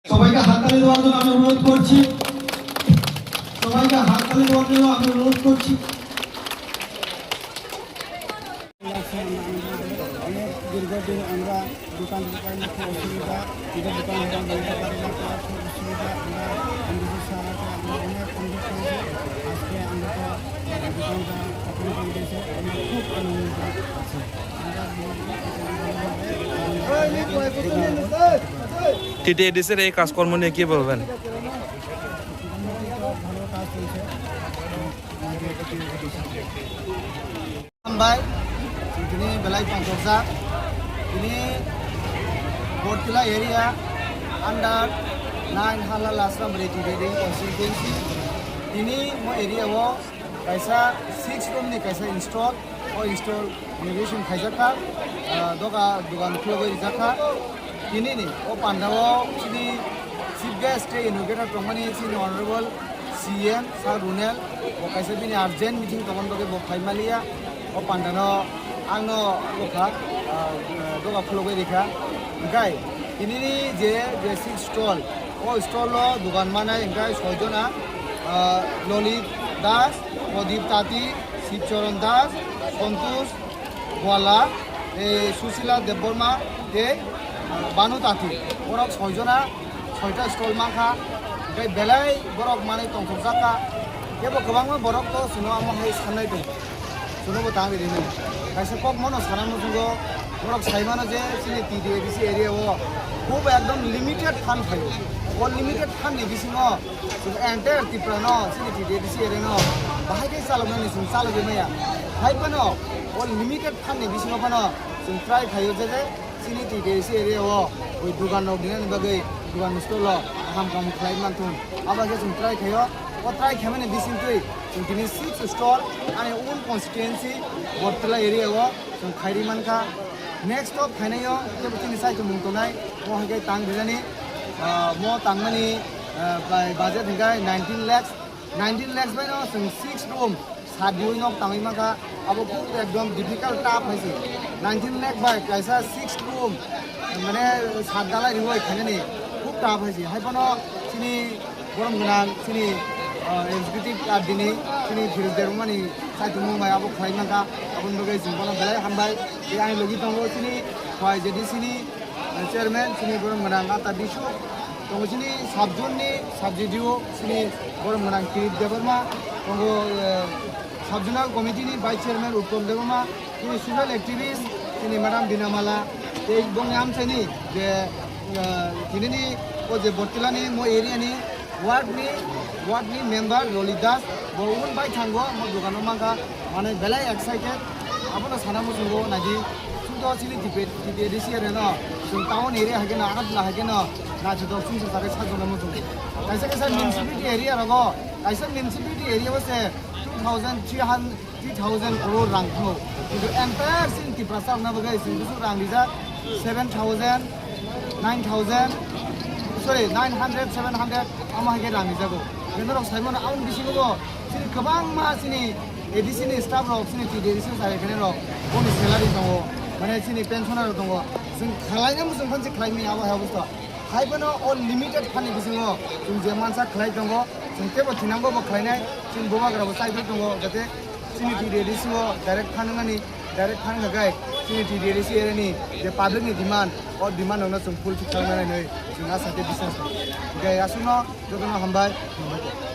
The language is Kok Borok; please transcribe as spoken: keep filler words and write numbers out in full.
সবাইকে হাততালি দেওয়ার জন্য আমি অনুরোধ করছি। সবাইকে হাততালি দেওয়ার জন্য আমি অনুরোধ করছি। অনেক দীর্ঘদিন আমরা দোকান টোকান খুব অসুবিধা, নিজের দোকান টোকান বন্ধ করে রাখতে খুব অসুবিধা। আমরা এমডিসি স্যারকে আমরা অনেক অনুরোধ করেছি, আজকে আমরা তো দোকানটা ওপেন করে দিয়েছে, আমরা খুব আনন্দিত আছি। টিটিএডিসির এই কাজকর্ম নিয়ে কি বলবেন? ভালো কাজ চলছে। Hambai, tini belai tongthokjak. Tini Bortila area under nine Hala Lasram Ready Ready constituency. Tini mo area o kaisa six room ni kaisa install, o install renovation khaijak kha, ah, doga dogan khulogwi rijak kha. Tini ni o panda o chini chief guest tei inaugurator tongmani chini honorable C M Sir Runel, bo kaisa bini urgent meeting tongmani bagwi bo phai maliya. O panda no ang no bokha, ah, doga khulogwi rikha. Hingkhai tini ni je, je six stall, o stall o dogan manai hingkhai soi jona, ah, Lolit Das, Pradip Tati, Sibcharan Das, Santosh Gwala, eh, Susila Debbarma, tei, ah, Banu Tati. Borok soi jona, soita stall mankha. Tei belai borok manwi tongthokjak kha. Teibo kwbangma borok to chwngno amo hai sannai tongo. Chwngno bo tang rini. Kaisa kok mano sana muchungo, borok sai mano je chini T D A D C area o khub ekdom limited fund phaio. O limited fund ni bisingo chwng entire Tripura no, chini T D A D C area no, bahai khe chaloknani chwng chalogwi maya. Hai phano, o limited fund ni bisingo phano chwng try khaio je, je chini T D A D C area o, oi dugan rok dinani bagwi, dugan store o kaham kaham khlai manthun. Abo khe chwng try khaio. O try khaimani bisingtwi chwng tini six store ani own constituency Bortala area o chwng khairi mankha. Next o phainaio teibo chini saichomung tongnai, mo hai khe tang rijani, ah, mo tangmani, ah, bai budget hingkhai nineteen lakhs, nineteen lakhs bai no chwng six room sat diwi nok tangwi mankha, abo khub ekdom difficult tough hai se. Nineteen lakh bai kaisa six room, mane sat dalai riwi khainani khub tough hai se. Hai phano chini borom gwnang chini, ah, executive R D ni chini Phoenix Debbarmani saichomung bai abo khlai mankha, aboni bagwi chwng bono belai hambai. Tei ani logi tongo chini Y Z D C ni, eh, chairman chini borom gwnang Ata Biswk, tongo chini sub zone ni sub C D O chini borom gwnang Kirit Debbarma, tongo, eh, sub zonal committee ni vice chairman Uttam Debbarma, chini social activist chini madam Binamala, tei bongni amchaini je, eh, tinini o je Bortila ni mo area ni ward ni, ward ni member Lolit Das, bo un bai thango, mo dogano mankha, mane belai excited, abono sana muchungo naidi, chwngto chini T P, T P A D C area no, chwng town area hai kheno, agat la hai kheno, naithotok chwngsa sakai sajona muchungo. Kaisa kaisa municipality area rogo, kaisa municipality area o se two thousand three hundred, three thousand crore rang phano. Kintu entire chini Tiprasa rokna bagwi chwng bwswk rang rijak seven thousand, nine thousand, sorry, nine hundred, seven hundred, amo hai khe rang rijago. Kintu norok sai mano, aboni bisingo bo chini kwbangma chini A D C ni staff rok, chini T D A D C sai khainai rok, boni salary tongo, mane chini pensioner rok tongo. Chwng khlaina muchung phan se khlai manya abo hai obosta. Hai phano o limited fund ni bisingo chwng je mansa khlai tongo, chwng teibo thinango bo khlainai, chini bubagra bo chaiwi tongo, jate chini T D A D C o direct fund wngnani, direct fund hwnkhe chini T D A D C area ni je public ni demand, o demand rokno chwng fulfill khlainai hinwi chwng asa tei biswas tongo. Hwnkhe aswkno jotono hambai, hambai.